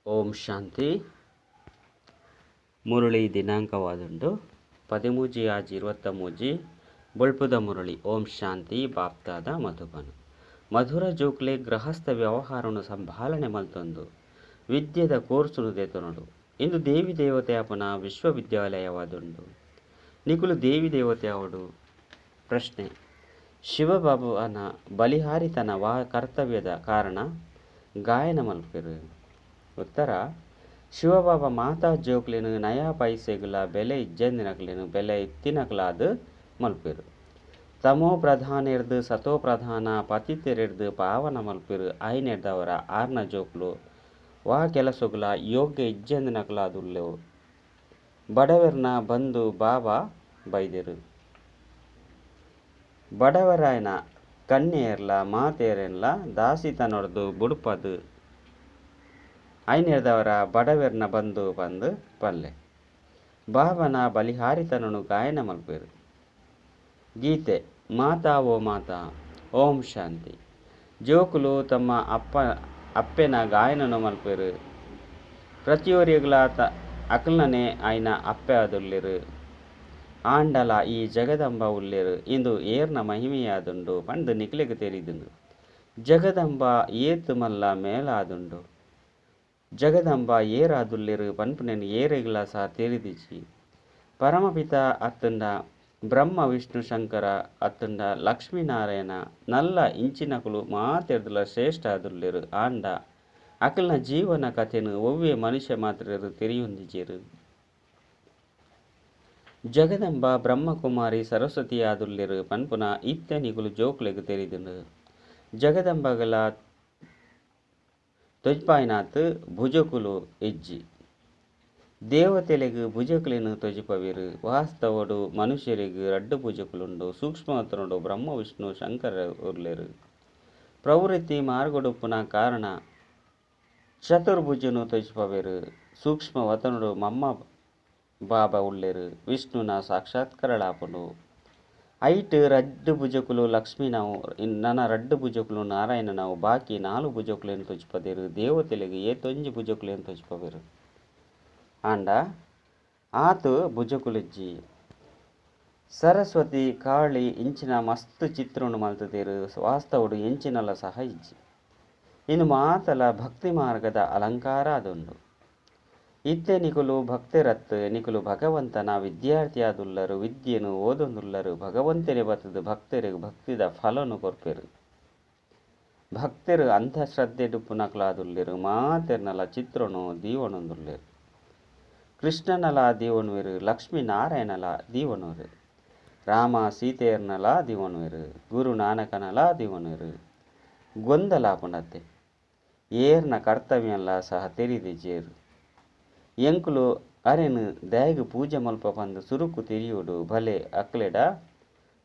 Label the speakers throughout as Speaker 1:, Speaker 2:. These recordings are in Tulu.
Speaker 1: ಓಂ ಶಾಂತಿ. ಮುರಳಿ ದಿನಾಂಕವಾದುಂಡು 13/6/23. ಬೊಳ್ಪುದ ಮುರಳಿ. ಓಂ ಶಾಂತಿ. ಬಾಪ್ತಾದ ಮಧುಬನ. ಮಧುರ ಜೋಕ್ಲೆ ಗೃಹಸ್ಥ ವ್ಯವಹಾರನು ಸಂಭಾಲನೆ ಮಲ್ತೊಂದು ವಿದ್ಯೆದ ಕೋರ್ಸುನು ದೇತನೋಡು. ಇಂದು ದೇವಿ ದೇವತೆ ಅಪನ ವಿಶ್ವವಿದ್ಯಾಲಯವಾದುಂಡು. ನಿಕುಲು ದೇವಿ ದೇವತೆ ಅವಡು. ಪ್ರಶ್ನೆ: ಶಿವಬಾಬುವನ ಬಲಿಹಾರಿತನ ವಾ ಕರ್ತವ್ಯದ ಕಾರಣ ಗಾಯನ ಮಲ್ಪೆರು? ಉತ್ತರ: ಶಿವಬಾಬಾ ಮಾತಾ ಜೋಕ್ಲೆನು ನಯಾ ಪೈಸೆಗುಲ ಬೆಲೆ ಇಜ್ಜಂದಿನಕ್ಲೆನು ಬೆಲೆ ಇತ್ತಿನಕ್ಲಾದ್ ಮಲ್ಪೆರು. ತಮೋ ಪ್ರಧಾನೆರ್ದು ಸತೋ ಪ್ರಧಾನ, ಪತಿತೆರೆರ್ದು ಪಾವನ ಮಲ್ಪೆರು. ಆಯ್ನೆರ್ದವರ ಆರ್ನ ಜೋಕ್ಲು ವಾ ಕೆಲಸಗುಲ ಯೋಗ್ಯ ಇಜ್ಜಂದಿನಕ್ಲಾದುಲ್ಲೆರ್. ಬಡವೆರ್ನ ಬಂಧು ಬಾಬಾ ಬೈದೆರು. ಬಡವರಾಯನ ಕನ್ಯೆಯರ್ಲ ಮಾತೆರೆನ್ಲ ದಾಸಿತನೊರ್ದು ಬುಡ್ಪದ್ ಐನೆರ್ದವರ ಬಡವೆರ್ನ ಬಂಧು ಪಂದ್ ಪನ್ಲೆ. ಬಾಬನ ಬಲಿಹಾರಿತನನು ಗಾಯನ ಮಲ್ಪೆರು. ಗೀತೆ: ಮಾತಾ ಓ ಮಾತಾ. ಓಂ ಶಾಂತಿ. ಜೋಕುಲು ತಮ್ಮ ಅಪ್ಪ ಅಪ್ಪೆನ ಗಾಯನನು ಮಲ್ಪೆರು. ಪ್ರತಿಯೊರಿಗ್ಲಾ ಅಕ್ಲ್ನನೆ ಆಯ್ನ ಅಪ್ಪೆ ಆದುಲ್ಲೆರು. ಆಂಡಲ ಈ ಜಗದಂಬ ಉಲ್ಲೆರು. ಇಂದು ಏರ್ನ ಮಹಿಮೆಯಾದುಂಡು ಪಂದ್ ನಿಕ್ಲೆಗ್ ತೆರಿದುಂಡು. ಜಗದಂಬ ಏತ್ ಮಲ್ಲ ಮೇಲಾದುಂಡು. ಜಗದಂಬ ಏರಾದುಲ್ಲೆರು ಪನ್ಪುನೆನ್ ಏರೆಗ್ಲಾ ಸಹ ತೆರಿದಿಜಿ. ಪರಮಪಿತ ಅತ್ತುಂಡ ಬ್ರಹ್ಮ ವಿಷ್ಣು ಶಂಕರ ಅತ್ತುಂಡ ಲಕ್ಷ್ಮೀನಾರಾಯಣ ನಲ್ಲ ಇಂಚಿನಕುಲು ಮಾತೆರ್ದಲ ಶ್ರೇಷ್ಠ ಆದುಲ್ಲೆರು. ಆಂಡ ಅಕಲ್ನ ಜೀವನ ಕಥೆನು ಒವ್ವೆ ಮನುಷ್ಯ ಮಾತ್ರೆರು ತೆರಿಯೊಂದಿಜೆರು. ಜಗದಂಬ ಬ್ರಹ್ಮಕುಮಾರಿ ಸರಸ್ವತಿ ಆದುಲ್ಲೆರು ಪನ್ಪುನ ಇತ್ತೆ ನಿಕುಲು ಜೋಕ್ಲೆಗ್ ತೆರಿದುಂಡು. ಜಗದಂಬಗಲ ತೊಜ್ಪಾಯ್ನಾತ್ ಭುಜಕುಲು ಇಜ್ಜಿ. ದೇವತೆಲೆಗ್ ಭುಜಕುಲೆನ್ ತೊಜಿಪವೆರು. ವಾಸ್ತವಡು ಮನುಷ್ಯರೆಗ್ ರಡ್ಡು ಭುಜಕುಲುಂಡು. ಸೂಕ್ಷ್ಮವತನೊಡು ಬ್ರಹ್ಮ ವಿಷ್ಣು ಶಂಕರ ಉಲ್ಲೆರು. ಪ್ರವೃತ್ತಿ ಮಾರ್ಗಡುಪ್ಪುನ ಕಾರಣ ಚತುರ್ಭುಜನು ತೊಜಿಪವೆರು. ಸೂಕ್ಷ್ಮವತನೊಡು ಮಮ್ಮ ಬಾಬಾ ಉಲ್ಲೆರು. ವಿಷ್ಣುನ ಸಾಕ್ಷಾತ್ಕಾರಳಾಪುಂಡು. ಐಟ್ ರಡ್ಡು ಭುಜಕುಲು ಲಕ್ಷ್ಮೀನವು, ನನ ರಡ್ಡು ಭುಜಕುಲು ನಾರಾಯಣನವು, ಬಾಕಿ 4 ಭುಜಕುಲೆನ್ ತೊಜಿಪದೆರು. ದೇವತೆಲೆಗ್ ಏತೊಂಜಿ ಭುಜಕುಲೆನ್ ತೊಜಿಪವೆರು. ಆಂಡ ಆತ್ ಭುಜಕುಲಿಜ್ಜಿ. ಸರಸ್ವತಿ ಕಾಳಿ ಇಂಚಿನ ಮಸ್ತ್ ಚಿತ್ರನು ಮಲ್ತದೆರು. ವಾಸ್ತವಡು ಎಂಚಿನಲ ಸಹ ಇಜ್ಜಿ. ಇನ್ನು ಮಾತಲ ಭಕ್ತಿ ಮಾರ್ಗದ ಅಲಂಕಾರ ಆದುಂಡು. ಇತ್ತೆ ನಿಕುಲು ಭಕ್ತರತ್, ನಿಕುಲು ಭಗವಂತನ ವಿದ್ಯಾರ್ಥಿಯಾದುಲ್ಲರು, ವಿದ್ಯೆನು ಓದೊಂದುಲ್ಲರು. ಭಗವಂತನೇ ಬತ್ತದು ಭಕ್ತರಿಗೆ ಭಕ್ತಿದ ಫಲನು ಕೊರ್ಪೆರು. ಭಕ್ತರು ಅಂಧಶ್ರದ್ಧೆಡುಪ್ಪುನಕ್ಲಾದುಲ್ಲೆರು. ಮಾತೆರ್ನಲ ಚಿತ್ರನು ದೀವಣೊಂದುಲ್ಲೆರು. ಕೃಷ್ಣನಲ ದೀವಣುವೆರು, ಲಕ್ಷ್ಮೀನಾರಾಯಣಲ ದೀವಣುವೆರು, ರಾಮ ಸೀತೆಯರ್ನಲ ದೀವಣುವೆರು, ಗುರು ನಾನಕನಲ ದೀವಣುವೆರು. ಗೊಂದಲಾಪುಂಡತ್ತೆ. ಏರ್ನ ಕರ್ತವ್ಯನ್ಲ ಸಹ ತೆರಿದಿಜೇರು. ಎಂಕುಲು ಅರೆನು ದಾಯಗ್ ಪೂಜೆ ಮಲ್ಪ ಪಂದ್ ಸುರುಕು ತೆರಿಯೋಡು. ಭಲೆ ಅಕ್ಲೆಡ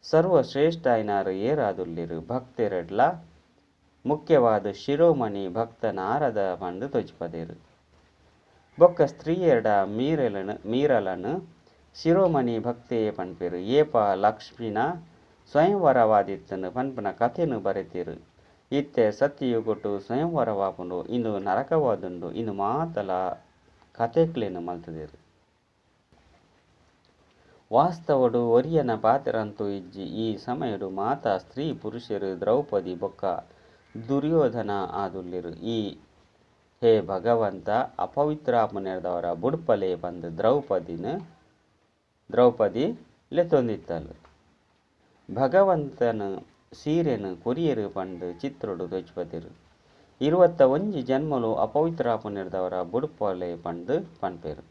Speaker 1: ಸರ್ವಶ್ರೇಷ್ಠ ಆಯ್ನಾರು ಏರಾದುಲ್ಲೆರು. ಭಕ್ತೆರಡ್ಲ ಮುಖ್ಯವಾದ ಶಿರೋಮಣಿ ಭಕ್ತ ನಾರದ ಪಂದ್ ತೊಜಿಪದೆರು. ಬೊಕ್ಕ ಸ್ತ್ರೀಯರ್ಡ ಮೀರಲನು ಶಿರೋಮಣಿ ಭಕ್ತೆ ಪನ್ಪೆರು. ಏಪ ಲಕ್ಷ್ಮಿನ ಸ್ವಯಂವರವಾದಿತ್ತನು ಪನ್ಪುನ ಕಥೆನು ಬರೆತಿರು. ಇತ್ತೆ ಸತ್ಯಯುಗೊಟು ಸ್ವಯಂವರವಾಪುಂಡು. ಇಂದು ನರಕವಾದುಂಡು. ಇಂದು ಮಾತಲ ಕಥೆಕ್ಲೆನ್ ಮಲ್ತದೆರು. ವಾಸ್ತವಡು ಒರಿಯನ ಪಾತೆರಂತೂ ಇಜ್ಜಿ. ಈ ಸಮಯಡು ಮಾತಾ ಸ್ತ್ರೀ ಪುರುಷರು ದ್ರೌಪದಿ ಬೊಕ್ಕ ದುರ್ಯೋಧನ ಆದುಲ್ಲೆರು. ಈ ಹೇ ಭಗವಂತ ಅಪವಿತ್ರಾಪುನೆರ್ದವರ ಬುಡ್ಪಲೆ ಪಂದ್ ದ್ರೌಪದಿ ಲೆತ್ತೊಂದಿತ್ತಲು. ಭಗವಂತನ ಸೀರೆನು ಕೊರಿಯರು ಪಂದ್ ಚಿತ್ರಡು ತೊಜಿಪದೆರು. 21 ಜನ್ಮಲು ಅಪವಿತ್ರಾಪುನೆರ್ದವರ ಬುಡ್ಪಲೆ ಪಂದ್ ಪನ್ಪೆರು.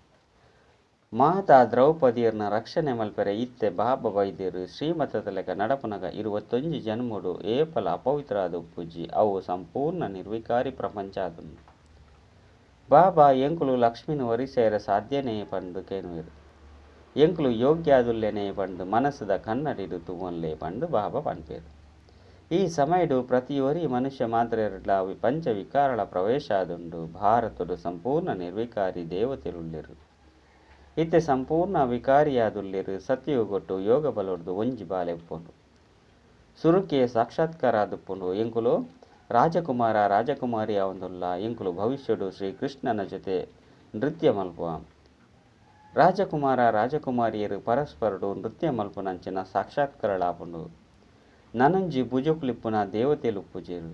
Speaker 1: ಮಾತಾ ದ್ರೌಪದಿಯರ್ನ ರಕ್ಷಣೆ ಮಲ್ಪೆರೆ ಇತ್ತೆ ಬಾಬಾ ಬೈದೆರು. ಶ್ರೀಮತದ ಲೆಕ್ಕ ನಡಪುನಗ 21 ಜನ್ಮಡು ಏಪಲ ಅಪವಿತ್ರ ಆದುಪ್ಪುಜಿ. ಅವು ಸಂಪೂರ್ಣ ನಿರ್ವಿಕಾರಿ ಪ್ರಪಂಚ ಆದುಂಡು. ಬಾಬಾ ಎಂಕುಲು ಲಕ್ಷ್ಮಿನ ವರಿಸೆರೆ ಸಾಧ್ಯನೇ ಪಂದ್ ಕೇನುವೆರು. ಎಂಕುಲು ಯೋಗ್ಯ ಆದುಲ್ಲೇನೆ ಪಂದ್ ಮನಸ್ಸುದ ಕನ್ನಡಿಡು ತೂವನ್ಲೆ ಪಂದ್ ಬಾಬಾ ಪನ್ಪೆರು. ಈ ಸಮಯಡು ಪ್ರತಿಯೊರಿ ಮನುಷ್ಯ ಮಾತ್ರೆರ್ಡ್ಲ ಪಂಚವಿಕಾರಳ ಪ್ರವೇಶ ಆದುಂಡು. ಭಾರತಡು ಸಂಪೂರ್ಣ ನಿರ್ವಿಕಾರಿ ದೇವತೆಲುಲ್ಲೆರು. ಇತ್ತೆ ಸಂಪೂರ್ಣ ವಿಕಾರಿಯಾದುಲ್ಲೆರು. ಸತ್ಯಯುಗೊಟ್ಟು ಯೋಗ ಬಲೊರ್ದು ಒಂಜಿ ಬಾಲೆ ಉಪ್ಪುಂಡು. ಸುರುಕೆ ಸಾಕ್ಷಾತ್ಕಾರ ಆದುಪ್ಪುಂಡು. ಎಂಕುಲು ರಾಜಕುಮಾರ ರಾಜಕುಮಾರಿ ಆವೊಂದುಲ್ಲ. ಎಂಕುಲು ಭವಿಷ್ಯಡು ಶ್ರೀಕೃಷ್ಣನ ಜೊತೆ ನೃತ್ಯ ಮಲ್ಪುವ. ರಾಜಕುಮಾರ ರಾಜಕುಮಾರಿಯರು ಪರಸ್ಪರಡು ನೃತ್ಯ ಮಲ್ಪುನಂಚಿನ ಸಾಕ್ಷಾತ್ಕಾರಳಾಪುಂಡು. ನನೊಂಜಿ ಭುಜಕುಲಿಪ್ಪುನ ದೇವತೆಲು ಪೂಜೆರು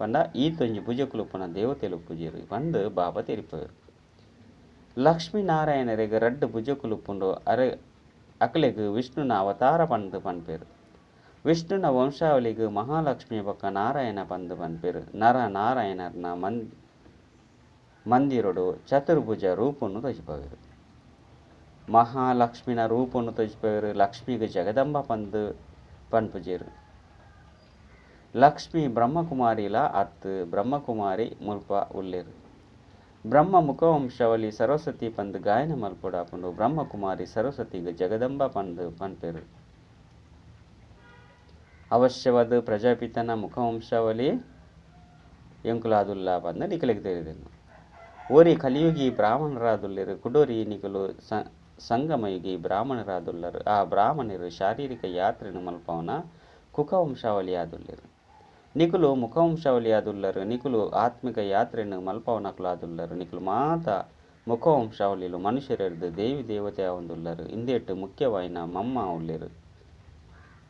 Speaker 1: ಪಂಡ ಈತೊಂಜಿ ಭುಜಕುಲುಪ್ಪುನ ದೇವತೆಲು ಪೂಜೆರು ಪಂದ್ ಬಾಬಾ ತೆರಿಪುವೆರು. ಲಕ್ಷ್ಮೀನಾರಾಯಣರಿಗೆ ರಡ್ಡ್ ಭುಜಕುಲುಪ್ಪುಂಡು. ಅರೆ ಅಕಲೆಗ್ ವಿಷ್ಣುನ ಅವತಾರ ಪಂದ್ ಪನ್ಪೆರು. ವಿಷ್ಣುನ ವಂಶಾವಳಿಗ್ ಮಹಾಲಕ್ಷ್ಮಿ ಬೊಕ್ಕ ನಾರಾಯಣ ಪಂದ್ ಪನ್ಪೆರು. ನರ ನಾರಾಯಣರ್ನ ಮಂದಿರೊಡು ಚತುರ್ಭುಜ ರೂಪೊನು ತೋಜಿಪವೆರು. ಮಹಾಲಕ್ಷ್ಮಿನ ರೂಪೊನು ತೋಜಿಪವೆರು. ಲಕ್ಷ್ಮಿಗ್ ಜಗದಂಬ ಪಂದ್ ಪನ್ಪುಜೆರು. ಲಕ್ಷ್ಮಿ ಬ್ರಹ್ಮಕುಮಾರಿಲ ಅತ್ ಬ್ರಹ್ಮಕುಮಾರಿ ಮುಲ್ಪ ಉಲ್ಲೆರು. ಬ್ರಹ್ಮ ಮುಖವಂಶಾವಳಿ ಸರಸ್ವತಿ ಪಂದ್ ಗಾಯನ ಮಲ್ಪೊಡಾಪುಂಡು. ಬ್ರಹ್ಮಕುಮಾರಿ ಸರಸ್ವತಿಗ್ ಜಗದಂಬ ಪಂದ್ ಪನ್ಪೆರು. ಅವಶ್ಯವಾದ ಪ್ರಜಾಪಿತನ ಮುಖವಂಶಾವಳಿ ಎಂಕುಲಾದುಲ್ಲ ಪಂದ್ ನಿಕಲೆಗ್ ತೆರಿದೆನು. ಒರಿ ಕಲಿಯುಗಿ ಬ್ರಾಹ್ಮಣರಾದುಲ್ಲೆರು, ಕುಡೊರಿ ನಿಕುಲು ಸಂಗಮಯುಗಿ ಬ್ರಾಹ್ಮಣರಾದುಲ್ಲರು. ಆ ಬ್ರಾಹ್ಮಣರು ಶಾರೀರಿಕ ಯಾತ್ರೆನು ಮಲ್ಪವನ ಕುಕವಂಶಾವಳಿಯಾದುಲ್ಲೆರು. ನಿಕುಲು ಮುಖವಂಶಾವಳಿಯಾದುಲ್ಲರು. ನಿಕುಲು ಆತ್ಮಿಕ ಯಾತ್ರೆನು ಮಲ್ಪವನಕುಲಾದುಲ್ಲರು. ನಿಕುಲು ಮಾತ ಮುಖವಂಶಾವಳಿಲು ಮನುಷ್ಯರೆರ್ದು ದೇವಿ ದೇವತೆ ಆವೊಂದುಲ್ಲರು. ಇಂದೇಟ್ ಮುಖ್ಯವಾಯಿನ ಮಮ್ಮ ಉಲ್ಲೆರು.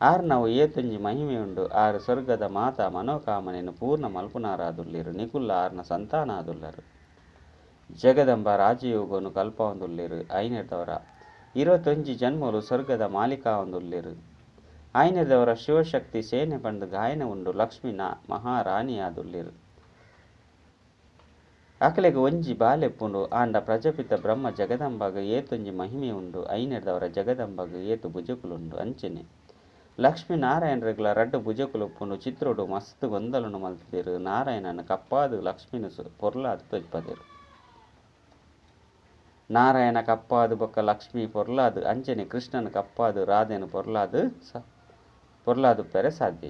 Speaker 1: ಆರ್ನವು ಏತೊಂಜಿ ಮಹಿಮೆ ಉಂಡು. ಆರ್ ಸ್ವರ್ಗದ ಮಾತಾ ಮನೋಕಾಮನೆನು ಪೂರ್ಣ ಮಲ್ಪುನಾರಾದುಲ್ಲೆರು. ನಿಕುಲ್ಲ ಆರ್ನ ಸಂತಾನ ಆದುಲ್ಲರು. ಜಗದಂಬ ರಾಜಯೋಗನು ಕಲ್ಪವೊಂದುಲ್ಲೆರು. ಐನೆರ್ದವರ 21 ಜನ್ಮಲು ಸ್ವರ್ಗದ ಮಾಲೀಕ ಆವೊಂದುಲ್ಲೆರು. ಐನೆರ್ದವರ ಶಿವಶಕ್ತಿ ಸೇನೆ ಪಂದ್ ಗಾಯನ ಉಂಡು. ಲಕ್ಷ್ಮಿನ ಮಹಾರಾಣಿಯಾದುಲ್ಲೆರು. ಅಕಲೆಗ್ ಒಂಜಿ ಬಾಲೆಪ್ಪುಂಡು. ಆಂಡ ಪ್ರಜಾಪಿತ ಬ್ರಹ್ಮ ಜಗದಂಬಾಗ ಏತೊಂಜಿ ಮಹಿಮೆ ಉಂಡು. ಐನೆರ್ದವರ ಜಗದಂಬಾಗ ಏತು ಭುಜಕುಲುಂಡು. ಅಂಚನೆ ಲಕ್ಷ್ಮೀನಾರಾಯಣರೆಗ್ಲ ರಡ್ಡ್ ಭುಜಕುಲುಪ್ಪುಂಡು. ಚಿತ್ರೊಡು ಮಸ್ತ್ ಗೊಂದಲನು ಮಲ್ತಿದೆರು. ನಾರಾಯಣನ ಕಪ್ಪಾದು ಲಕ್ಷ್ಮಿನ ಪೊರ್ಲಾದು ತೋಜಿಪದೆರು. ನಾರಾಯಣ ಕಪ್ಪಾದು ಬೊಕ್ಕ ಲಕ್ಷ್ಮಿ ಪೊರ್ಲಾದು ಅಂಚನೆ ಕೃಷ್ಣನ ಕಪ್ಪಾದು ರಾಧೆನ ಪೊರ್ಲಾದು ಪೊರ್ಲಾದುಪ್ಪೆರೆ ಸಾಧ್ಯ.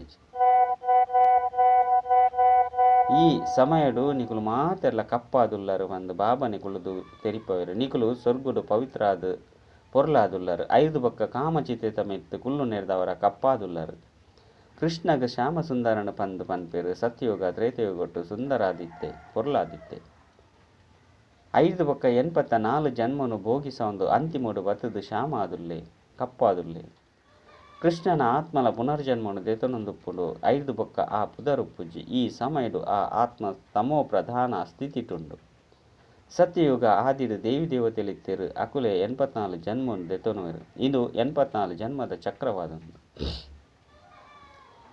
Speaker 1: ಈ ಸಮಯಡು ನಿಕುಲು ಮಾತೆರ್ಲ ಕಪ್ಪಾದುಲ್ಲರು ಪಂದ್ ಬಾಬಾ ನಿಕುಲುದು ತೆರಿಪವೆರು. ನಿಕುಲು ಸ್ವರ್ಗಡು ಪವಿತ್ರಾದು ಪೊರ್ಲಾದುಲ್ಲರು. ಐದು ಬೊಕ್ಕ ಕಾಮಚಿತೆ ಮೆತ್ತು ಕುಲ್ಲು ನೆರ್ದವರ ಕಪ್ಪಾದುಲ್ಲರು. ಕೃಷ್ಣಗ ಶ್ಯಾಮ ಸುಂದರನ ಪಂದ್ ಪನ್ಪೆರು. ಸತ್ಯಯುಗ ತ್ರೇತಯುಗೊಟ್ಟು ಸುಂದರಾದಿತ್ತೆ ಪೊರ್ಲಾದಿತ್ತೆ. ಐದು ಬೊಕ್ಕ 84 ಜನ್ಮನು ಭೋಗಿಸೊಂದು ಅಂತಿಮಡು ಬತ್ತದು ಶ್ಯಾಮ ಆದುಲ್ಲೆ ಕಪ್ಪಾದುಲ್ಲೆ. ಕೃಷ್ಣನ ಆತ್ಮಲ ಪುನರ್ಜನ್ಮನು ದೆತೊನೊಂದುಪ್ಪುಂಡು. ಐದು ಬೊಕ್ಕ ಆ ಪುದರುಪ್ಪುಜಿ. ಈ ಸಮಯಡು ಆ ಆತ್ಮ ತಮೋ ಪ್ರಧಾನ ಸ್ಥಿತಿಟುಂಡು. ಸತ್ಯಯುಗ ಆದಿಡು ದೇವಿ ದೇವತೆಲಿತ್ತೆರು. ಅಕುಲೆ 84 ಜನ್ಮನು ದೆತೊನುವೆರು. ಇದು 84 ಜನ್ಮದ ಚಕ್ರವಾದುಂಡು.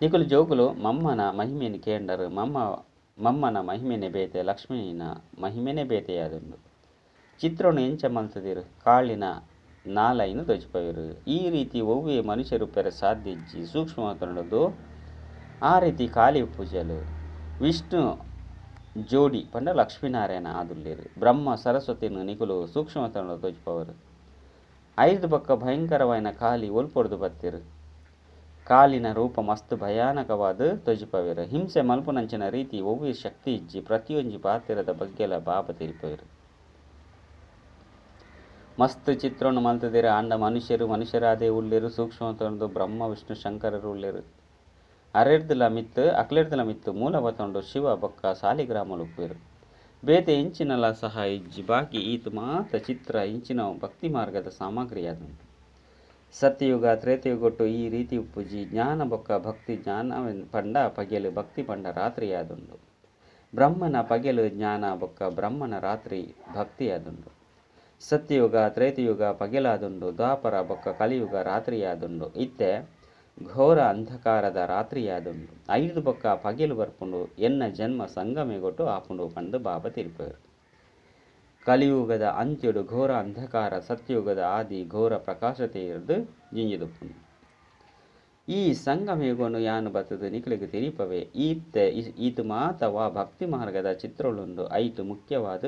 Speaker 1: ನಿಕುಲು ಜೋಕುಲು ಮಮ್ಮನ ಮಹಿಮೆನು ಕೇಂಡರು. ಮಮ್ಮನ ಮಹಿಮೆನೆ ಬೇತೆ, ಲಕ್ಷ್ಮೀನ ಮಹಿಮೆನೆ ಬೇತೆಯಾದುಂಡು. ಚಿತ್ರನು ಎಂಚ ಮಲ್ತದಿರು ಕಾಳಿನ ನಾಲೈನು ತೋಜಿಪವೆರು. ಈ ರೀತಿ ಒವ್ವೇ ಮನುಷ್ಯರುಪ್ಪೆರೆ ಸಾಧ್ಯ ಇಜ್ಜಿ. ಸೂಕ್ಷ್ಮತನದು ಆ ರೀತಿ ಕಾಲಿ ಪೂಜಲು. ವಿಷ್ಣು ಜೋಡಿ ಪಂಡ ಲಕ್ಷ್ಮೀನಾರಾಯಣ ಆದುಲ್ಲೆರು. ಬ್ರಹ್ಮ ಸರಸ್ವತಿನ ನಿಕುಲು ಸೂಕ್ಷ್ಮತನದು ತೋಜಿಪವರು. ಐದು ಬೊಕ್ಕ ಭಯಂಕರವಾಯಿನ ಕಾಲಿ ಒಲ್ಪೊಡ್ದು ಬತ್ತಿರು. ಕಾಲಿನ ರೂಪ ಮಸ್ತ್ ಭಯಾನಕವಾದ ತೋಜಿಪವೆರು. ಹಿಂಸೆ ಮಲ್ಪುನಂಚಿನ ರೀತಿ ಒವ್ವೇ ಶಕ್ತಿ ಇಜ್ಜಿ. ಪ್ರತಿಯೊಂಜಿ ಪಾತ್ರದ ಬಗ್ಗೆಲ ಬಾಬಾ ತೆರಿಪವೆರು. ಮಸ್ತ್ ಚಿತ್ರವನ್ನು ಮಲ್ತದಿರು. ಆಂಡ ಮನುಷ್ಯರು ಮನುಷ್ಯರಾದೇ ಉಲ್ಲೆರು. ಸೂಕ್ಷ್ಮತನದು ಬ್ರಹ್ಮ ವಿಷ್ಣು ಶಂಕರರು ಉಲ್ಲೆರು. ಅರೆರ್ದಲ ಮಿತ್ತು ಅಕ್ಲೆರ್ದಲ ಮಿತ್ತು ಮೂಲವತಂಡು ಶಿವ ಬೊಕ್ಕ ಸಾಲಿಗ್ರಾಮಲು ಉಪ್ಪುವೆರು. ಬೇತೆ ಇಂಚಿನಲ ಸಹ ಇಜ್ಜಿ. ಬಾಕಿ ಈತು ಮಾತ ಚಿತ್ರ ಇಂಚಿನ ಭಕ್ತಿ ಮಾರ್ಗದ ಸಾಮಗ್ರಿಯಾದುಂಡು. ಸತ್ಯಯುಗ ತ್ರೇತಯುಗೊಟ್ಟು ಈ ರೀತಿ ಉಪ್ಪುಜಿ. ಜ್ಞಾನ ಬೊಕ್ಕ ಭಕ್ತಿ. ಜ್ಞಾನ ಪಂಡ ಪಗೆಲು, ಭಕ್ತಿ ಪಂಡ ರಾತ್ರಿಯಾದುಂಡು. ಬ್ರಹ್ಮನ ಪಗೆಲು ಜ್ಞಾನ ಬೊಕ್ಕ ಬ್ರಹ್ಮನ ರಾತ್ರಿ ಭಕ್ತಿಯಾದುಂಡು. ಸತ್ಯಯುಗ ತ್ರೇತಯುಗ ಪಗೆಲಾದುಂಡು. ದ್ವಾಪರ ಬೊಕ್ಕ ಕಲಿಯುಗ ರಾತ್ರಿಯಾದುಂಡು. ಇತ್ತೆ ಘೋರ ಅಂಧಕಾರದ ರಾತ್ರಿಯಾದುಂಡು. ಐದು ಬೊಕ್ಕ ಪಗೆಲು ಬರ್ಪುಂಡು. ಎನ್ನ ಜನ್ಮ ಸಂಗಮೆಗೊಟ್ಟು ಆಪುಂಡು ಪಂದ್ ಬಾಬಾ ತೆರಿಪವೆರು. ಕಲಿಯುಗದ ಅಂತ್ಯಡು ಘೋರ ಅಂಧಕಾರ, ಸತ್ಯಯುಗದ ಆದಿ ಘೋರ ಪ್ರಕಾಶತೆಯರ್ದು ಜಿಂಜಿದುಪ್ಪುಂಡು. ಈ ಸಂಗಮಯುಗನು ಯಾನು ಬತ್ತದು ನಿಕಲೆಗ್ ತೆರಿಪವೆ. ಈತೆ ಈತು ಮಾತ ವಾ ಭಕ್ತಿ ಮಾರ್ಗದ ಚಿತ್ರಳುಂಡು. ಐತು ಮುಖ್ಯವಾದ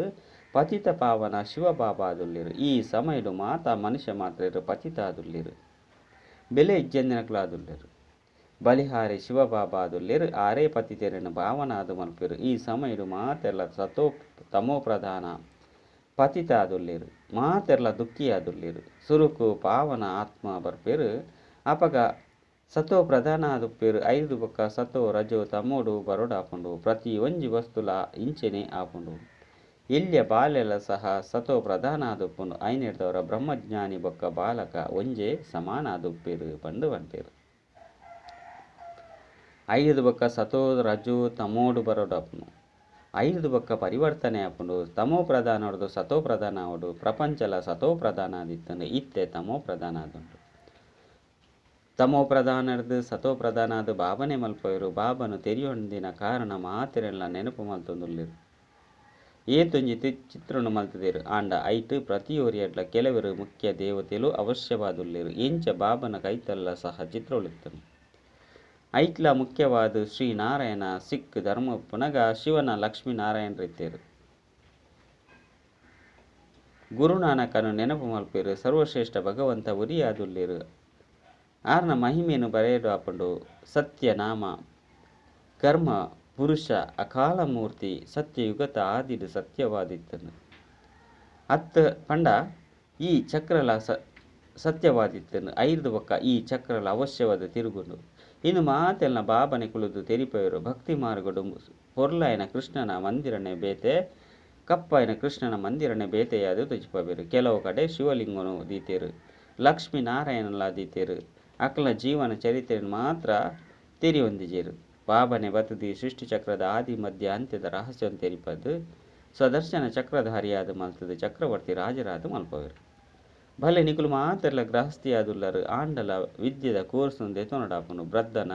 Speaker 1: ಪತಿತ ಪಾವನ ಶಿವಬಾಬಾದುಲ್ಲೆರು. ಈ ಸಮಯಡು ಮಾತಾ ಮನುಷ್ಯ ಮಾತ್ರೆರು ಪತಿತಾದುಲ್ಲೆರು. ಬೆಲೆ ಇಜ್ಜಂದಿನಕುಲಾದುಲ್ಲೆರು. ಬಲಿಹಾರಿ ಶಿವಬಾಬಾದುಲ್ಲೆರು. ಆರೇ ಪತಿತೆರನ್ನು ಭಾವನಾದು ಮಲ್ಪೆರು. ಈ ಸಮಯಡು ಮಾತೆರ್ಲ ಸತೋ ತಮೋ ಪ್ರಧಾನ ಪತಿತಾದುಲ್ಲೆರು. ಮಾತೆರ್ಲ ದುಃಖಿಯಾದುಲ್ಲೆರು. ಸುರುಕು ಪಾವನ ಆತ್ಮ ಬರ್ಪೆರು. ಅಪಗ ಸತೋ ಪ್ರಧಾನ ಆದುಪ್ಪೇರು. ಐದು ಬೊಕ್ಕ ಸತೋ ರಜೋ ತಮೋಡು ಬರೊಡಾಪುಂಡು. ಪ್ರತಿ ಒಂಜಿ ವಸ್ತುಲ ಇಂಚೆನೆ ಆಪುಂಡು. ಎಲ್ಯ ಬಾಲೆಲ ಸಹ ಸತೋ ಪ್ರಧಾನ ಆದುಪ್ಪುಂಡು. ಐನೆಡ್ದವರ ಬ್ರಹ್ಮಜ್ಞಾನಿ ಬೊಕ್ಕ ಬಾಲಕ ಒಂಜೇ ಸಮಾನ ಆದುಪ್ಪೇರು ಪಂದ್ ಪನ್ಪೆರ್. ಐದು ಬೊಕ್ಕ ಸತೋ ರಜೋ ತಮೋಡು ಬರೊಡಾಪುಂಡು. ಐದು ಬೊಕ್ಕ ಪರಿವರ್ತನೆ ಆಪುಂಡು. ತಮೋ ಪ್ರಧಾನೊಡ್ದು ಸತೋ ಪ್ರಧಾನ ಆವೊಡು. ಪ್ರಪಂಚಲ ಸತೋ ಪ್ರಧಾನ ಆದಿತ್ತಂಡು, ಇತ್ತೆ ತಮೋ ಪ್ರಧಾನ ಆದುಂಡು. ತಮೋ ಪ್ರಧಾನರ್ದು ಸತೋ ಪ್ರಧಾನ ಆದ್ ಬಾಬನೆ ಮಲ್ಪವೆರು. ಬಾಬನು ತೆರಿಯೊಂದಿನ ಕಾರಣ ಮಾತೆರೆನ್ಲ ನೆನಪು ಮಲ್ತೊಂದುಲ್ಲೆರ್. ಏತೊಂಜಿ ಚಿತ್ರನು ಮಲ್ತುದೆರ್. ಆಂಡ ಐಟ್ ಪ್ರತಿಯೊರಿಯಡ್ಲ ಕೆಲವೆರು ಮುಖ್ಯ ದೇವತೆಲು ಅವಶ್ಯವಾದುಲ್ಲೆರ್. ಎಂಚ ಬಾಬನ ಕೈತಲ್ಲ ಸಹ ಚಿತ್ರೊಲಿತ್ತನು. ಐಟ್ಲ ಮುಖ್ಯವಾದ ಶ್ರೀ ನಾರಾಯಣ ಸಿಖ್ ಧರ್ಮ ಉಪ್ಪುನಗ ಶಿವನ ಲಕ್ಷ್ಮೀ ನಾರಾಯಣರಿತ್ತೆರು. ಗುರುನಾನಕನು ನೆನಪು ಮಲ್ಪೆರು. ಸರ್ವಶ್ರೇಷ್ಠ ಭಗವಂತ ಒರಿಯಾದುಲ್ಲೆರು. ಆರ್ನ ಮಹಿಮೆನು ಬರೆಯಡಾಪುಂಡು. ಸತ್ಯನಾಮ ಕರ್ಮ ಪುರುಷ ಅಕಾಲ ಮೂರ್ತಿ ಸತ್ಯಯುಗತ ಆದಿಡು ಸತ್ಯವಾದಿತ್ತನು. ಅತ್ತ ಪಂಡ ಈ ಚಕ್ರಲ ಸತ್ಯವಾದಿತ್ತನು. ಐದು ಬೊಕ್ಕ ಈ ಚಕ್ರಲ ಅವಶ್ಯವಾದ ತಿರುಗುಂಡು. ಇನ್ನು ಮಾತೆಲ್ಲ ಬಾಬನೆ ಕುಳಿದು ತೆರಿಪೆಯರು. ಭಕ್ತಿ ಮಾರ್ಗಡು ಪೊರ್ಲಾಯನ ಕೃಷ್ಣನ ಮಂದಿರನೆ ಬೇತೆ, ಕಪ್ಪಾಯನ ಕೃಷ್ಣನ ಮಂದಿರನೆ ಬೇತೆಯಾದ ತುಜಿಪಬೇರು. ಕೆಲವು ಕಡೆ ಶಿವಲಿಂಗನು ದೀತೇರು, ಲಕ್ಷ್ಮೀ ನಾರಾಯಣಲ ದೀತೇರು. ಅಕ್ಲ ಜೀವನ ಚರಿತ್ರೆಯನ್ನು ಮಾತ್ರ ತೆರಿಯೊಂದಿಜೇರು. ಬಾಬನೆ ಬತದಿ ಸೃಷ್ಟಿಚಕ್ರದ ಆದಿ ಮಧ್ಯ ಅಂತ್ಯದ ರಹಸ್ಯವನ್ನು ತೆರಿಪದು ಸ್ವದರ್ಶನ ಚಕ್ರಧಾರಿಯಾದ ಮಲ್ತದ ಚಕ್ರವರ್ತಿ ರಾಜರಾದ ಮಲ್ಪವೇರು. ಭಲೆ ನಿಕುಲು ಮಾತೆರ್ಲ ಗೃಹಸ್ಥಿಯಾದುಲ್ಲರು. ಆಂಡಲ ವಿದ್ಯೆದ ಕೋರ್ಸ್ ದೆತೊನಡಾಪುಂಡು. ಬ್ರದ್ದನ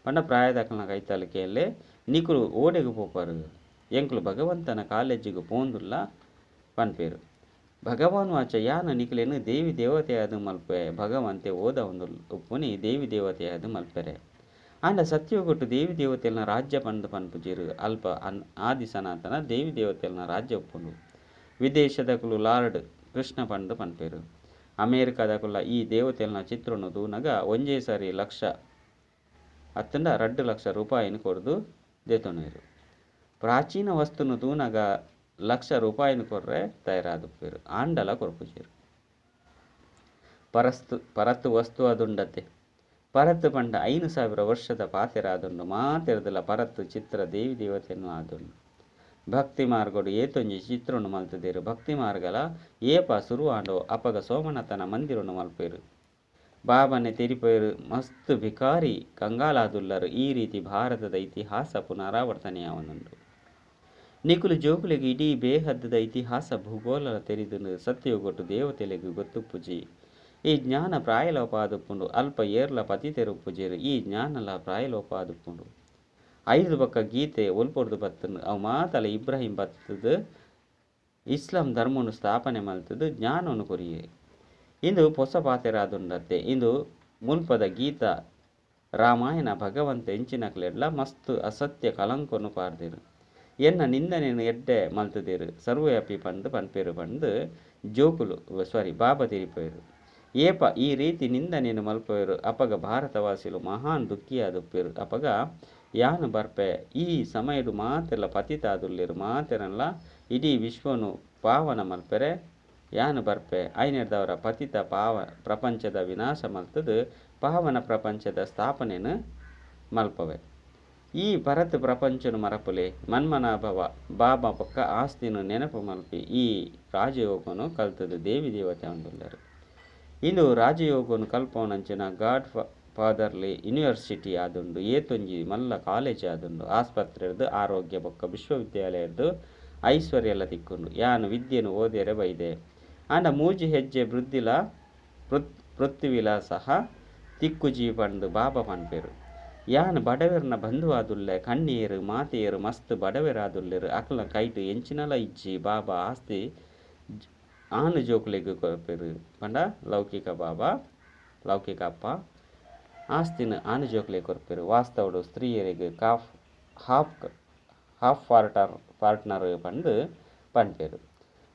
Speaker 1: ಪಂಡ ಪ್ರಾಯದಕಲ್ನ ಕೈತಲಿಕೆಯಲ್ಲೇ ನಿಕುಲು ಓಡೆಗು ಪೋಪರು, ಎಂಕುಲು ಭಗವಂತನ ಕಾಲೇಜಿಗೆ ಪೋಂದುಲ್ಲ ಪನ್ಪೇರು. ಭಗವಾನ್ ವಾಚ ಯಾನ ನಿಕುಲೇನು ದೇವಿ ದೇವತೆಯಾದ ಮಲ್ಪೆ. ಭಗವಂತೆ ಓದ ಒಂದು ಉಪ್ಪುನಿ ದೇವಿ ದೇವತೆಯಾದ ಮಲ್ಪೆರೆ. ಆಂಡ ಸತ್ಯಗೊಟ್ಟು ದೇವಿ ದೇವತೆಯಲ್ನ ರಾಜ್ಯ ಪಂದು ಪನ್ಪುಜೀರು. ಅಲ್ಪ ಆದಿ ಸನಾತನ ದೇವಿ ದೇವತೆಯಲ್ನ ರಾಜ್ಯ ಉಪ್ಪುಂಡು. ವಿದೇಶದಕುಲು ಲಾರ್ಡ್ ಕೃಷ್ಣ ಪಂದು ಪನ್ಪೇರು. ಅಮೇರಿಕಾದಕುಲ ಈ ದೇವತೆಯಲ್ನ ಚಿತ್ರನು ತೂನಗ ಒಂಜೇ ಸಾರಿ ಲಕ್ಷ ಅತ್ತಂಡ 2 ಲಕ್ಷ ರೂಪಾಯಿನ ಕೊರ್ದು ದೆತೊನುವೆರು. ಪ್ರಾಚೀನ ವಸ್ತುನು ತೂನಗ ಲಕ್ಷ ರೂಪಾಯಿನ ಕೊರ್ರೆ ತಯಾರಾದುಪ್ಪೇರು. ಆಂಡಲ ಕೊರ್ಪುಜೇರು. ಪರತ್ತು ವಸ್ತು ಅದುಂಡತೆ. ಪರತ್ತು ಪಂಡ 5000 ವರ್ಷದ ಪಾತೆರಾದುಂಡು. ಮಾತೆರ್ದಲ ಪರತ್ತು ಚಿತ್ರ ದೇವಿ ದೇವತೆಯನ್ನು ಆದುಂಡು. ಭಕ್ತಿ ಮಾರ್ಗಡು ಏತೊಂಜಿ ಚಿತ್ರನು ಮಲ್ತದೇರು. ಭಕ್ತಿ ಮಾರ್ಗಲ ಏಪ ಸುರುವಾಂಡೋ ಅಪಗ ಸೋಮನಾಥನ ಮಂದಿರನು ಮಲ್ಪೇರು. ಬಾಬನೆ ತೆರಿಪೇರು. ಮಸ್ತ್ ಭಿಕಾರಿ ಕಂಗಾಲಾದುಲ್ಲರು. ಈ ರೀತಿ ಭಾರತದ ಇತಿಹಾಸ ಪುನರಾವರ್ತನೆಯಾವನುಂಡು. ನಿಕುಲು ಜೋಕುಲಿಗೆ ಇಡೀ ಬೇಹದ್ದದ ಇತಿಹಾಸ ಭೂಗೋಲ ತೆರಿದು ಸತ್ಯಗೊಟ್ಟು ದೇವತೆಲೆಗು ಗೊತ್ತುಪ್ಪುಜಿ. ಈ ಜ್ಞಾನ ಪ್ರಾಯಲೋಪ ಆದುಪ್ಪುಂಡು. ಅಲ್ಪ ಏರ್ಲ ಪತಿತೆರುಪ್ಪುಜೇರು. ಈ ಜ್ಞಾನಲ ಪ್ರಾಯಲೋಪ ಆದುಪ್ಪುಂಡು. ಐದು ಬೊಕ್ಕ ಗೀತೆ ಒಲ್ಪೊಡ್ದು ಬತ್ತನು. ಅವು ಮಾತಲ ಇಬ್ರಾಹಿಂ ಬತ್ತದು ಇಸ್ಲಾಂ ಧರ್ಮವನ್ನು ಸ್ಥಾಪನೆ ಮಲ್ತದು ಜ್ಞಾನವನ್ನು ಕೊರಿಯೆ. ಇಂದು ಪೊಸ ಪಾತೆರಾದುಂಡತ್ತೆ. ಇಂದು ಮುಲ್ಪದ ಗೀತಾ ರಾಮಾಯಣ ಭಗವಂತ ಎಂಚಿನಕ್ಲೆಡ್ಲ ಮಸ್ತ್ ಅಸತ್ಯ ಕಲಂಕನ್ನು ಪಾರ್ದಿರು. ಎನ್ನ ನಿಂದನೆಯನ್ನು ಎಡ್ಡೆ ಮಲ್ತದಿರು. ಸರ್ವವ್ಯಾಪಿ ಪಂದು ಪನ್ಪೇರು ಪಂದು ಜೋಕುಲು ಸಾರಿ ಬಾಬಾ ತೆರಿಪೇರು. ಏಪ ಈ ರೀತಿ ನಿಂದನೆಯನ್ನು ಮಲ್ಪೇರು. ಅಪಗ ಭಾರತವಾಸಿಲು ಮಹಾನ್ ದುಃಖಿಯಾದುಪ್ಪೇರು. ಅಪಗ ಯಾನು ಬರ್ಪೆ. ಈ ಸಮಯಡು ಮಾತೆಲ್ಲ ಪತಿತಾದುಲ್ಲೇರು. ಮಾತೆರಲ್ಲ ಇಡೀ ವಿಶ್ವನು ಪಾವನ ಮಲ್ಪೆರೆ ಯಾನು ಬರ್ಪೆ. ಐನೆಡ್ದವರ ಪತಿತ ಪಾವ ಪ್ರಪಂಚದ ವಿನಾಶ ಮಲ್ತದು ಪಾವನ ಪ್ರಪಂಚದ ಸ್ಥಾಪನೆಯನ್ನು ಮಲ್ಪವೆ. ಈ ಭರತ್ ಪ್ರಪಂಚನು ಮರಪುಲೆ. ಮನ್ಮನಾಭವ ಬಾಬಾ ಪಕ್ಕ ಆಸ್ತಿನು ನೆನಪು ಮಲ್ಪಿ ಈ ರಾಜಯೋಗನು ಕಲ್ತದು ದೇವಿ ದೇವತೆ ಅಂದುಲ್ಲರು. ಇಂದು ರಾಜಯೋಗನು ಕಲ್ಪವನಂಚಿನ ಗಾಡ್ ಫಾದರ್ಲಿ ಯೂನಿವರ್ಸಿಟಿ ಆದುಂಡು. ಏತೊಂಜಿ ಮಲ್ಲ ಕಾಲೇಜ್ ಆದುಂಡು. ಆಸ್ಪತ್ರೆರ್ದು ಆರೋಗ್ಯ ಬೊಕ್ಕ ವಿಶ್ವವಿದ್ಯಾಲಯದ್ದು ಐಶ್ವರ್ಯ ಎಲ್ಲ ತಿಕ್ಕೊಂಡು. ಯಾನು ವಿದ್ಯೆನು ಓದೇರೆ ಬೈದೆ. ಆಂಡ ಮೂಜಿ ಹೆಜ್ಜೆ ವೃದ್ಧಿಲ ಪೃಥ್ವಿಲ ಸಹ ತಿಕ್ಕುಜಿ ಪಂದು ಬಾಬಾ ಪನ್ಪೇರು. ಯಾನ್ ಬಡವೆರ್ನ ಬಂಧುವಾದುಲ್ಲೆ. ಕಣ್ಣೀರು ಮಾತೆಯರು ಮಸ್ತ್ ಬಡವೆರಾದುಲ್ಲೆರು. ಅಕ್ಲ ಕೈಟ್ ಎಂಚಿನಲ ಇಜ್ಜಿ. ಬಾಬಾ ಆಸ್ತಿ ಆನು ಜೋಕುಲೆಗ್ ಕೊರ್ಪೆರು. ಪಂಡ ಲೌಕಿಕ ಬಾಬಾ ಲೌಕಿಕ ಅಪ್ಪ ಆಸ್ತಿನ ಆನು ಜೋಕುಲೆಗ್ ಕೊರ್ಪೆರು. ವಾಸ್ತವಡು ಸ್ತ್ರೀಯರಿಗೆ ಕಾಫ್ ಹಾಫ್ ಹಾಫ್ ಪಾರ್ಟ್ನರ್ ಪಂದು ಪನ್ಪೆರು.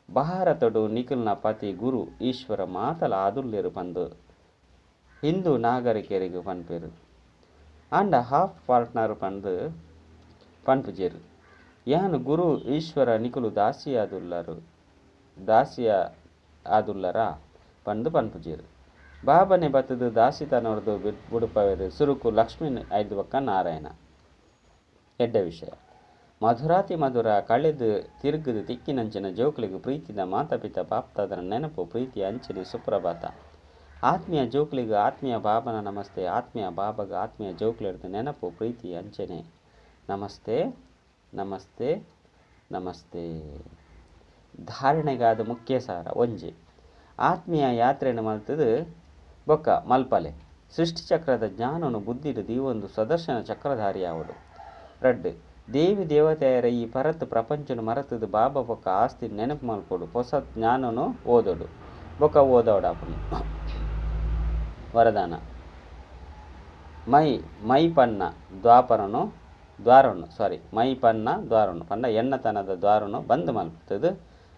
Speaker 1: ಭಾರತಡು ನಿಖಿಲ್ನ ಪತಿ ಗುರು ಈಶ್ವರ ಮಾತಲ ಆದುಲ್ಲೆರು ಪಂದು ಹಿಂದೂ ನಾಗರಿಕರಿಗೆ ಪನ್ಪೆರು. ಆಂಡ ಹಾಫ್ ಪಾರ್ಟ್ನರ್ ಪಂದು ಪನ್ಪುಜೇರು. ಯಾನು ಗುರು ಈಶ್ವರ ನಿಕುಲು ದಾಸಿಯಾದುಲ್ಲರು ದಾಸಿಯ ಆದುಲ್ಲರ ಪಂದು ಪನ್ಪುಜೇರು. ಬಾಬನೆ ಬತ್ತದು ದಾಸಿತನೊರ್ದು ಬುಡುಪವೇರು ಸುರುಕು ಲಕ್ಷ್ಮೀ ಐದು ಬೊಕ್ಕ ನಾರಾಯಣ. ಎಡ್ಡೆ ವಿಷಯ. ಮಧುರಾತಿ ಮಧುರ ಕಳೆದು ತಿರುಗುದು ತಿಕ್ಕಿನಂಚಿನ ಜೋಕ್ಲಿಗೆ ಪ್ರೀತಿದ ಮಾತಾಪಿತ ಬಾಪ್ತಾದನ ನೆನಪು ಪ್ರೀತಿ ಅಂಚನೆ ಸುಪ್ರಭಾತ. ಆತ್ಮೀಯ ಜೋಕ್ಲಿಗೆ ಆತ್ಮೀಯ ಬಾಬನ ನಮಸ್ತೆ. ಆತ್ಮೀಯ ಬಾಬಗ ಆತ್ಮೀಯ ಜೋಕ್ಲಿರ್ದು ನೆನಪು ಪ್ರೀತಿ ಅಂಚನೆ ನಮಸ್ತೆ ನಮಸ್ತೆ ನಮಸ್ತೆ. ಧಾರಣೆಗಾದ ಮುಖ್ಯ ಸಾರ ಒಂಜಿ ಆತ್ಮೀಯ ಯಾತ್ರೆಯನ್ನು ಮಲ್ತದು ಬೊಕ್ಕ ಮಲ್ಪಲೆ ಸೃಷ್ಟಿಚಕ್ರದ ಜ್ಞಾನನು ಬುದ್ಧಿಡು ದೀವೊಂದು ಸ್ವದರ್ಶನ ಚಕ್ರಧಾರಿಯಾವಡು. ರಡ್ಡು ದೇವಿ ದೇವತೆಯರ ಈ ಪರತ್ ಪ್ರಪಂಚನು ಮರತದು ಬಾಬಾ ಬೊಕ್ಕ ಆಸ್ತಿ ನೆನಪು ಮಲ್ಪೊಡು ಹೊಸ ಜ್ಞಾನನು ಓದೋಡು ಬೊಕ್ಕ ಓದೋಡಾಪುನು. ವರದಾನ ಮೈ ಮೈ ಪನ್ನ ದ್ವಾಪರನು ದ್ವಾರನು ಸಾರಿ ಮೈ ಪನ್ನ ದ್ವಾರನು ಪಂಡ ಎಣ್ಣತನದ ದ್ವಾರನು ಬಂದ್ ಮಲ್ಪುತ್ತದೆ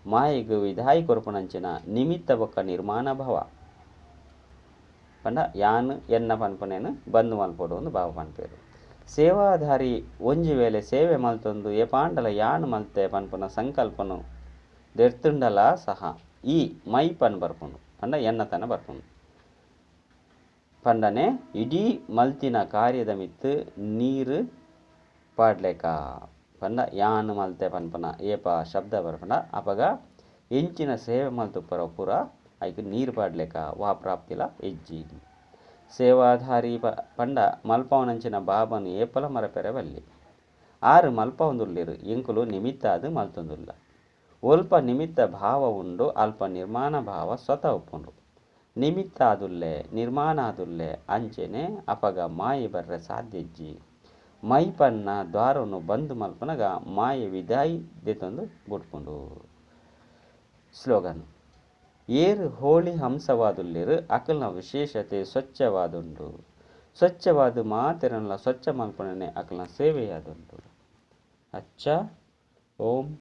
Speaker 1: ಮಾಯಿಗ್ ವಿಧಾಯಿ ಕೊರ್ಪುನಂಚಿನ ನಿಮಿತ್ತ ಬೊಕ್ಕ ನಿರ್ಮಾಣ ಭವ ಪಂಡ ಯಾನ್ ಎನ್ನ ಪನ್ಪುನೇನು ಬಂದ್ ಮಲ್ಪೊಡು ಒಂದು ಭಾವ ಪನ್ಪೇರು. ಸೇವಾಧಾರಿ ಒಂಜಿ ವೇಳೆ ಸೇವೆ ಮಲ್ತೊಂದು ಏಪಾಂಡಲ ಯಾನ್ ಮಲ್ತೆ ಪನ್ಪುನ ಸಂಕಲ್ಪನು ದೆರ್ತುಂಡಲ ಸಹ ಈ ಮೈ ಪನ್ ಬರ್ಪುಂಡು ಪಂಡ ಎನ್ನತನ ಬರ್ಪುಂಡು ಪಂಡನೆ ಇಡೀ ಮಲ್ತಿನ ಕಾರ್ಯದ ಮಿತ್ತು ನೀರು ಪಾಡ್ಲೇಕ ಪಂಡ ಯಾನ್ ಮಲ್ತೆ ಪನ್ಪುನ ಏಪ ಶಬ್ದ ಬರ್ಪುಂಡ ಅಪಗ ಎಂಚಿನ ಸೇವೆ ಮಲ್ತುಪ್ಪರ ಪೂರ ಐಕ್ ನೀರು ಪಾಡ್ಲೇಕ ವಾ ಪ್ರಾಪ್ತಿಲ ಎಜ್ಜಿ. ಸೇವಾಧಾರಿ ಪಂಡ ಮಲ್ಪವನಂಚಿನ ಬಾಬನು ಏಪಲ ಮರಪೆರೆ ಬಲ್ಲಿ. ಆರು ಮಲ್ಪವೊಂದುಲ್ಲೆರು ಎಂಕುಲು ನಿಮಿತ್ತ ಅದು ಮಲ್ತೊಂದುಲ್ಲ. ಒಲ್ಪ ನಿಮಿತ್ತ ಭಾವ ಉಂಡು ಅಲ್ಪ ನಿರ್ಮಾಣ ಭಾವ ಸ್ವತಃ ಉಪ್ಪುಂಡು. ನಿಮಿತ್ತ ಆದುಲ್ಲೆ ನಿರ್ಮಾಣ ಆದುಲ್ಲೆ ಅಂಚೆನೆ ಅಪಗ ಮಾಯಿ ಬರ್ರೆ ಸಾಧ್ಯಜ್ಜಿ. ಮೈ ಪನ್ನ ದ್ವಾರನು ಬಂದ್ ಮಲ್ಪನಗ ಮಾಯ ವಿದಾಯಿ ದೆತೊಂದು ಬುಡ್ಪುಂಡು. ಸ್ಲೋಗನ್ ಏರು ಹೋಳಿ ಹಂಸವಾದುಲ್ಲೆರು ಅಕಲ್ನ ವಿಶೇಷತೆ ಸ್ವಚ್ಛವಾದುಂಡು. ಸ್ವಚ್ಛವಾದ ಮಾತೆರನ್ಲ ಸ್ವಚ್ಛ ಮಲ್ಪುನನೆ ಅಕಲ್ನ ಸೇವೆಯಾದುಂಡು. ಅಚ್ಚ ಓಂ.